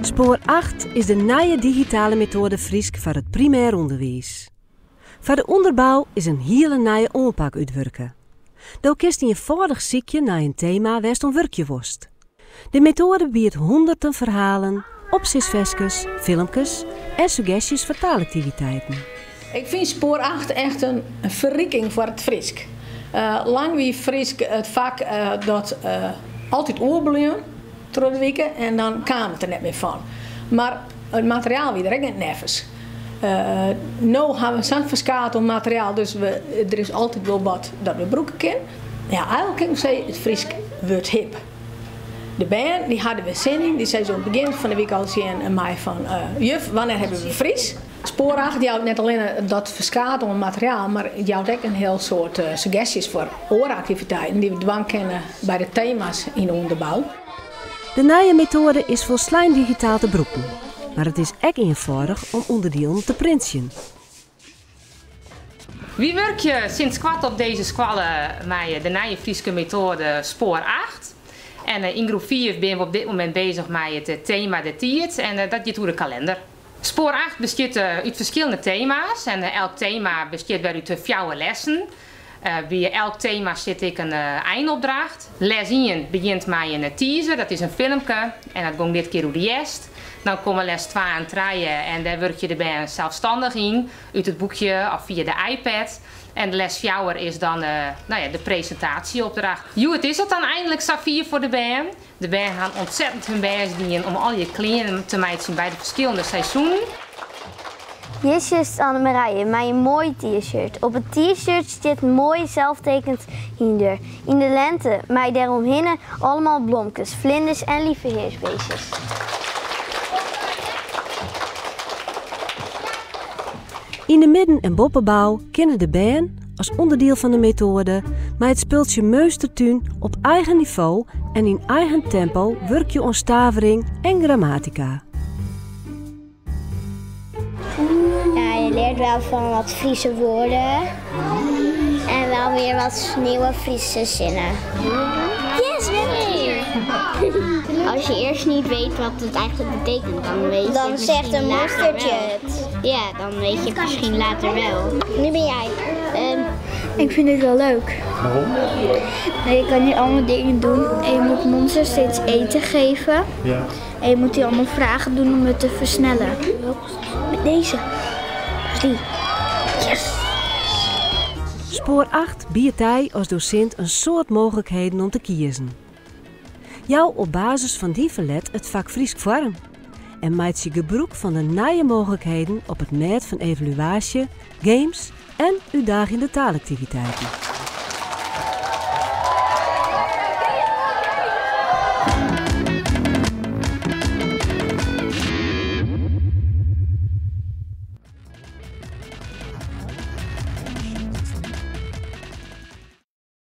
Spoar 8 is de nije digitale metoade Frysk foar it primêr ûnderwiis. Foar de ûnderbou is in hiele nije oanpak útwurke. Do kinst ienfâldich sykje nei in tema wêr'tst oan wurkje wolst. De metoade biedt hûnderten ferhalen, opsisferskes, filmkes en suggestjes foar taalaktiviteiten. Ik fyn Spoar 8 echt in ferriking foar it Frysk. Lang wie Frysk it fak dat altyd oerbleaun troch de wike en dan kaam it der net mear fan. Mar it materiaal wie der ek net neffens. No ha we sa'n ferskaat oan materiaal, dus der is altyd wol wat dat we brûke kinne. Ja, eigenlik kin ik sizze, it Frysk wurdt hip. De bern dy ha der wer sin yn, dy sizze oan it begjin fan de wike al tsjin my fan juf, wannear hawwe we Frysk? Spoar 8 jout net allinne dat ferskaat oan materiaal, mar it jout ek in hiel soad suggestjes foar oare aktiviteiten dy't we dwaan kinne by de tema's yn de ûnderbou. De nije metoade is folslein digitaal te brûken, mar it is ek ienfâldich om ûnderdielen te printsjen. Wy wurkje sinds koart op dizze skoalle mei de nije Fryske metoade Spoar 8. En yn groep 5 binne we op dit momint bezich mei it tema de tiid en dat giet oer de kalinder. Spoar 8 bestiet út ferskillende tema's en elk tema bestiet wer út fjouwer lessen. By elk tema sit ek in einopdracht. Les ien begjint mei in teaser, dat is in filmke en dat gong dit kear oer de hjerst. Dan komme les twa en trije en dêr wurkje de bern selsstannich yn, út it boekje of fia de iPad. En les fjouwer is dan nou ja, de presintaasjeopdracht. Hjoed is it dan einlik safier foar de bern. De bern ha ontzettend hun bêst dien om allegear klean te meitsjen by de ferskillende seizoenen. Hjir sjochst Annemarije mei in moai T-shirt. Op it T-shirt stiet in moai selftekend hynder yn de lente mei dêromhinne allemal blomkes, flinders en lieveheersbeestjes. Yn de midden en boppebou kinne de bern, as ûnderdiel fan de metoade, mei it spultsje Meunstertún op eigen nivo en yn eigen tempo wurkje oan stavering en grammatika. Ja, je leert wel van wat Friese woorden en wel weer wat nieuwe Friese zinnen. Yes, Als je eerst niet weet wat het eigenlijk betekent, dan weet je Dan het zegt een monstertje het. Ja, dan weet je het misschien later wel. Nu ben jij. Ik vind het wel leuk. Waarom? Je kan hier allemaal dingen doen. En je moet monsters steeds eten geven. Ja. En je moet die allemaal vragen doen om het te versnellen. Met deze. Die. Yes! Spoar 8 biedt dy as dosint in soad mooglikheden om te kiezen. Jou op basis fan dyn ferlet it fak Frysk foarm en meitsje gebrûk fan de nije mooglikheden op it mêd fan evaluaasje, games en útdaagjende taalaktiviteiten.